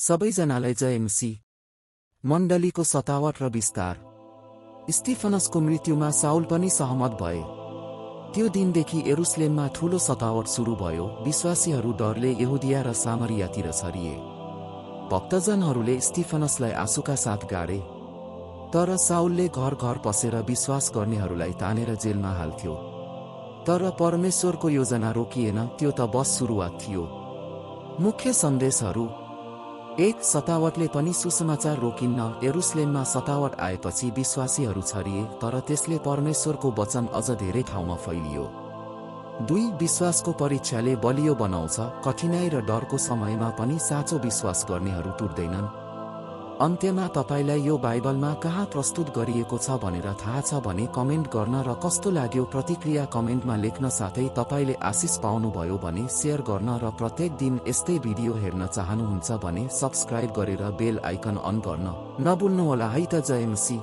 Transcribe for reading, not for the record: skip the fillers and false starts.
सबैजनालाई जय एमसी। मण्डलीको सतावट र विस्तार। स्टिफनसको मृत्युमा साउल पनि सहमत भए। त्यो दिनदेखि यरुशलेममा ठूलो सतावट सुरु भयो। विश्वासीहरू डरले यहुदिया र सामरियातिर छरिए। भक्तजनहरूले स्टिफनसलाई आँसुका साथ गाडे। तर साउलले घर घर पसेर विश्वास गर्नेहरूलाई तानेर जेलमा हाल्थ्यो। तर परमेश्वरको योजना रोकिएन, त्यो त बस सुरुवात थियो। मुख्य सन्देशहरू। 1. सतावटले पनि सुसमाचार रोकिन्न। यरुशलेममा सतावट आएपछि विश्वासीहरू छरिए, तर त्यसले परमेश्वरको वचन अझ धेरै ठाउँमा फैलियो। 2. विश्वासको परीक्षाले बलियो बनाउँछ। कठिनाई र डरको समयमा पनि साँचो विश्वास गर्नेहरू टुट्दैनन्। अन्त्यमा तपाईलाई यो बाइबलमा कहाँ प्रस्तुत गरिएको छ भनेर थाहा छ भने कमेन्ट गर्न र कस्तो लाग्यो प्रतिक्रिया कमेन्टमा लेख्न, साथै तपाईले आशिष पाउनुभयो भने शेयर गर्न र प्रत्येक दिन यस्तै भिडियो हेर्न चाहनुहुन्छ भने सब्स्क्राइब गरेर बेल आइकन अन गर्न नभुल्नुहोला है त। जय एमसी।